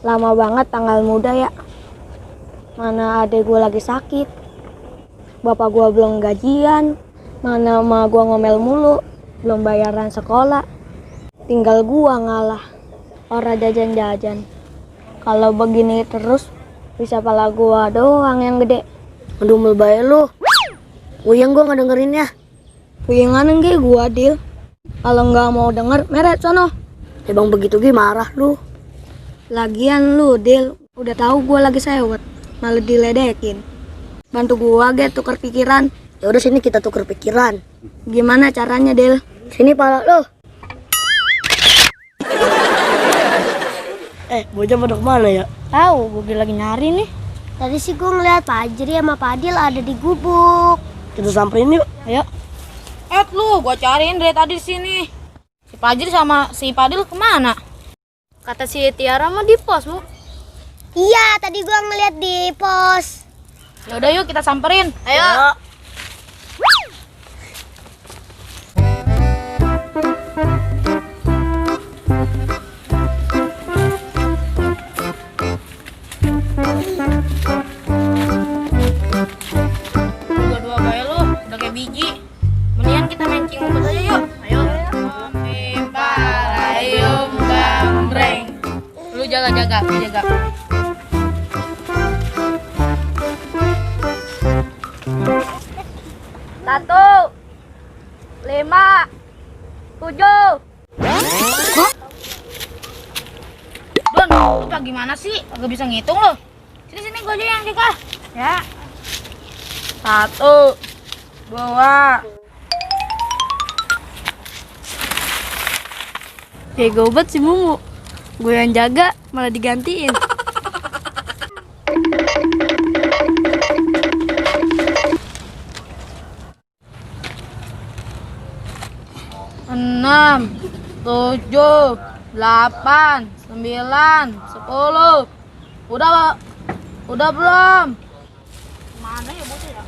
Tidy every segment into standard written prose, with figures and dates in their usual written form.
Lama banget tanggal muda ya. Mana adek gue lagi sakit. Bapak gue belum gajian. Mana emak gue ngomel mulu. Belum bayaran sekolah. Tinggal gue ngalah. Orang jajan-jajan. Kalau begini terus, bisa pala gue doang yang gede. Aduh melbay lu. Uyang gue ngedengerinnya. Puyangan ge gue Dil. Kalau nggak mau denger, meret sono. Bang begitu Gi marah lu. Lagian lu Dil, udah tahu gue lagi sewet, malah diledekin. Bantu gue ge tuker pikiran. Ya udah sini kita tuker pikiran. Gimana caranya Dil? Sini pala lu. Bocah pada kemana ya? Tahu, gue lagi nyari nih. Tadi sih gue ngeliat Pak Ajri sama Pak Adil ada di gubuk. Kita samperin yuk. Ayo. Lu, gua cariin dari tadi di sini. Si Fajri sama si Padil kemana? Kata si Tiara mah di pos, Bu. Iya, tadi gue ngeliat di pos. Ya udah yuk kita samperin. Ayo. Dua-dua bae lu, udah kayak biji. Mendingan kita mancing umpet aja yuk. Ayo. Pimpalayum gambreng. Lu jaga-jaga. 1, 5, 7. Don, lu pak gimana sih? Agak bisa ngitung lu. Sini gua aja yang jaga. Ya. 1, 2. Bego banget si Mumu. Gue yang jaga malah digantiin. Enam, 7, 8, 9, 10. Udah belum? Mana ya bocah ya?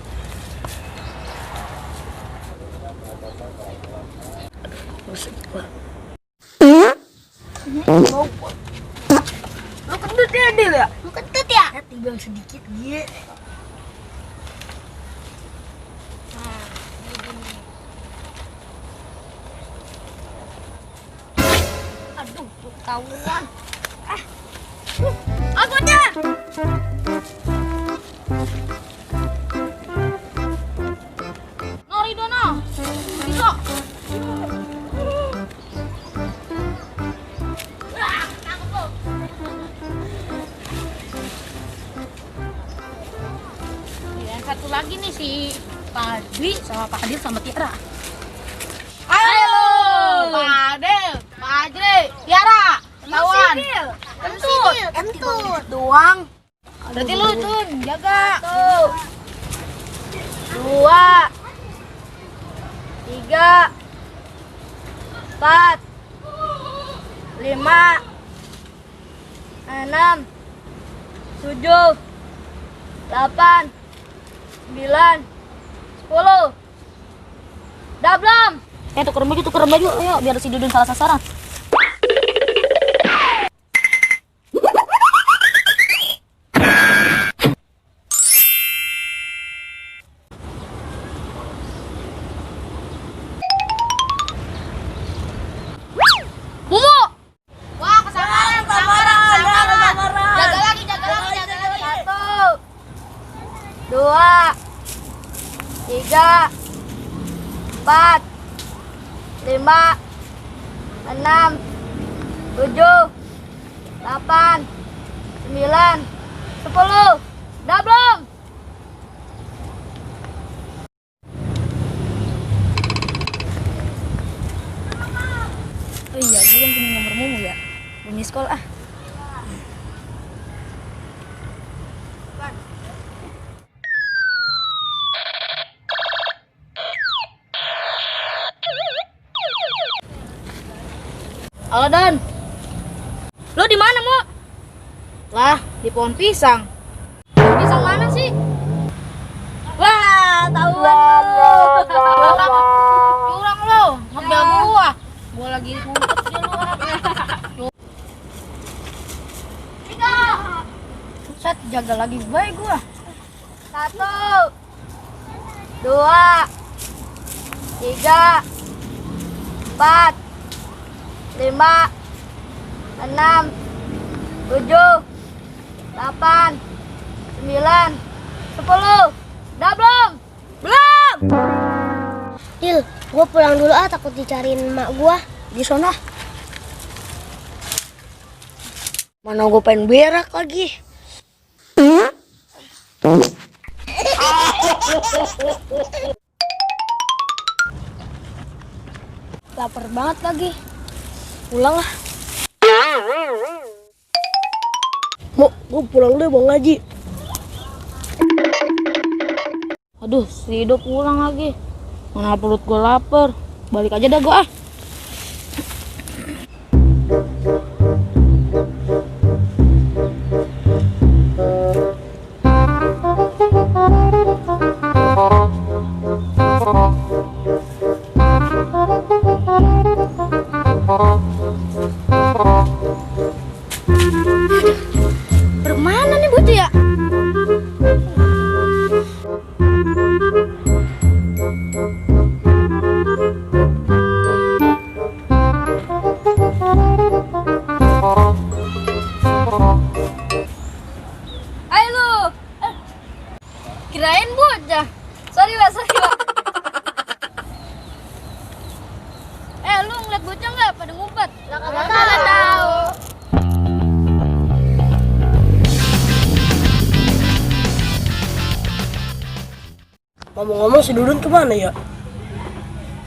Lu kentut ya Dil ya? Lu kentut ya? Tinggal sedikit dia. Aduh, ketahuan. Bocah. Nori dono. Bisa. Yang satu lagi nih si Padri sama Pak Adil sama Tiara. Ayo, Pak Adil, Pak Adri, Tiara, lawan. Kentut. Doang. Berarti lu tuh jaga. 2, 3, 4, 5, 6, 7, 8, 9, 10. Udah belum? Tukeran baju, ayo biar si Dudun salah sasaran. Mumu! Wah, kesamaran. Jaga lagi. 1, 2, 3, 4, 5, 6, 7, 8, 9, 10. Udah belum? Oh iya, gue kan punya nomor Mumu ya. Gue miss call ah. Halo Don. Lo di mana, Mu? Lah, di pohon pisang. Pisang mana sih? Wah, tahuan lo. Curang lo, ngebel gua lagi ngumpet dia lu. 3, jaga lagi baik gua. 1, 2, 3, 4, 5, 6, 7, 8, 9, 10. Udah belum? Belum! Dil, gua pulang dulu ah, takut dicariin emak gua. Di sana. Mana gue pengen berak lagi. Lapar banget lagi. Pulang lah. Mau gue pulang deh Bang Haji. Aduh, si Ido pulang lagi. Mana perut gue lapar. Balik aja dah gue ah. Bermana nih bocah ya? Ayo lu. Kirain bocah. Sorry Pak. Lu ngeliat bocah nggak pada ngumpet? Nggak tahu. Ngomong-ngomong si Dudun kemana ya?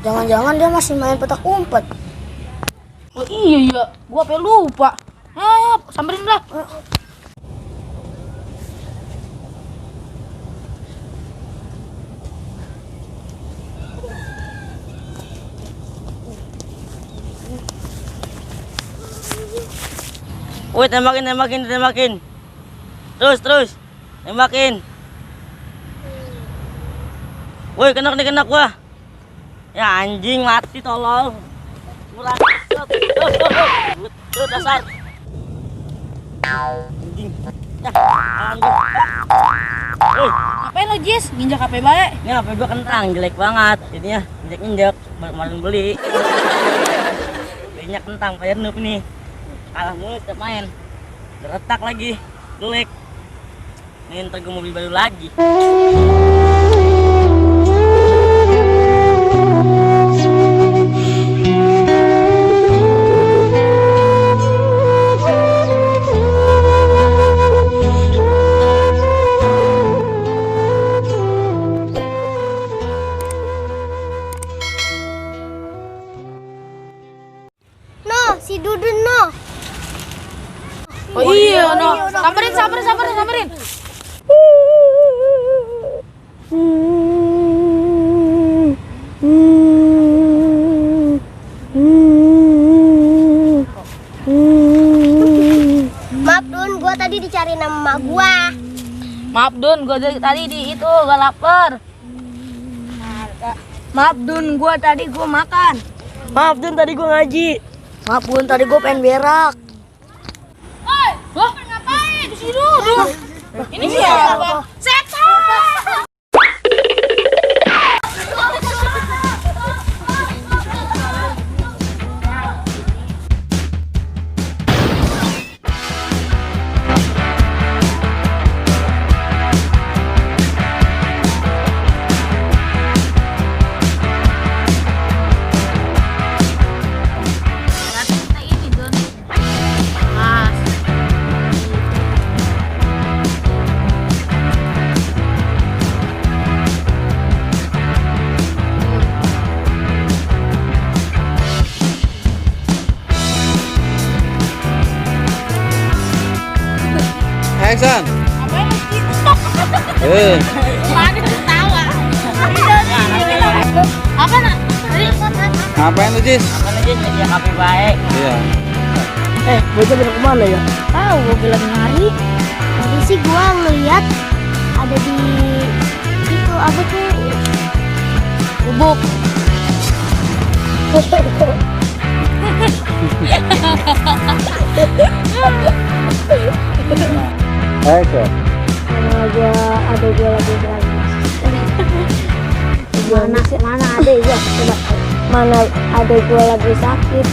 Jangan-jangan dia masih main petak umpet. Oh iya ya, gua sampai lupa. Ya, samperin lah. Woi, tembakin. Terus. Tembakin. Woi, kena gua. Ya anjing mati tolong. Murah. Tuh dasar. Anjing. Ya, anjing. Woi, Ngapain lo Jis? Nginjak HP baik. ini HP gua kentang jelek banget. Jadinya injek kemarin beli. Belinya kentang kayak noob nih. Kalah mulu setiap main. Retak lagi. Jelek. Nih ntar gua mau beli baru lagi. No, si Dudun no. Oh iya, no. Samperin. Maaf Dun, gua tadi dicari nama emak gua. Maaf Dun, gua tadi di itu gak lapar. Maaf Dun, gua tadi makan. Maaf Dun, tadi gue ngaji. Maaf Bun, tadi gue pengen berak. Wah, ngapain? Di sini dulu. Ini siapa? Setan. Action. Ngapain lu gitu? Mana ketawa? Apa nak? Tadi Ngapain lu, Jis? Mana aja jadi HP baik. Iya. Bocah berak kemana ya? Tahu, gua lagi nari. Tadi sih gua ngeliat ada di itu apa tuh? bubuk. Action. adek gue lagi mana adek gue coba mana adek gue lagi sakit